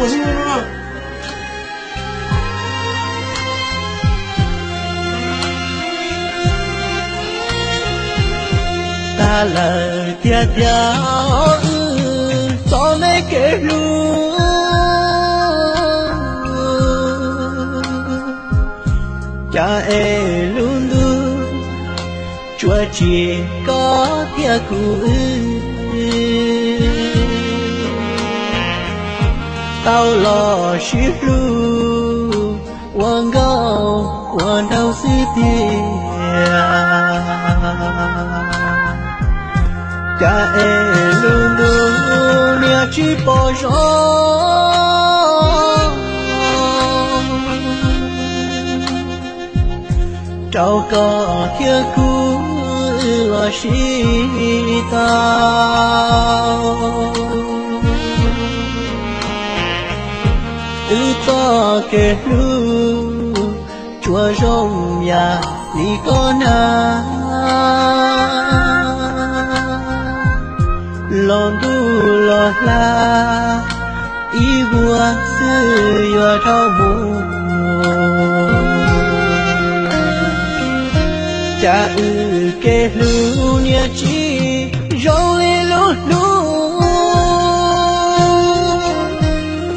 Tag lawm tiag tiag, wb txoj me kev hlub, cas es lub ntuj tsuas tsim koj thiab kuv wb tau los sib hlub ua nkauj ua nraug xwb tiag. Cas es lub ntuj niaj tsis pom zoo rau koj thiab kuv los sib tau. Wb txoj kev hlub tsuas zoo yam li koj na, los ntuj los hla ib vuag xwb yuav dhau mus. Cas wb kev hlub niaj tsis zoo li lub hnub,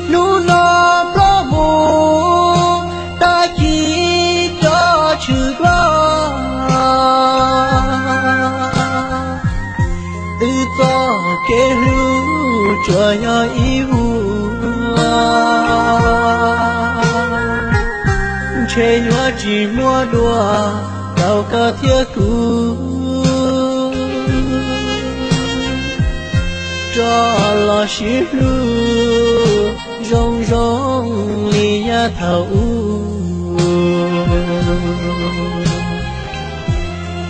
hnub no ploj mus tag kis tso tshwm plaws. Wb txoj kev hlub tsuas yog ib vuag, ntshe yuav tsis muaj dua rau koj thiab kuv rov los sib hlub zoo zoo li yav thaum ub.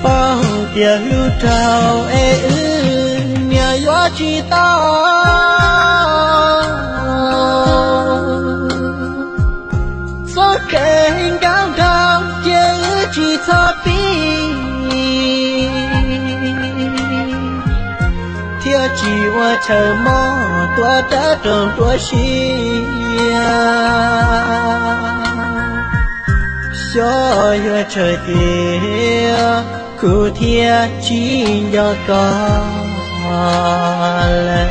Paub tias hlub raug es wb niam yuav tsis tau, txoj kev nkauj nraug cia wb tsis txhob pib, thiaj tsis ua chaw mob tuav rawv roog tuav siab. Xyov yuav tsawg tiam kuv thiaj tsis nco koj lawm.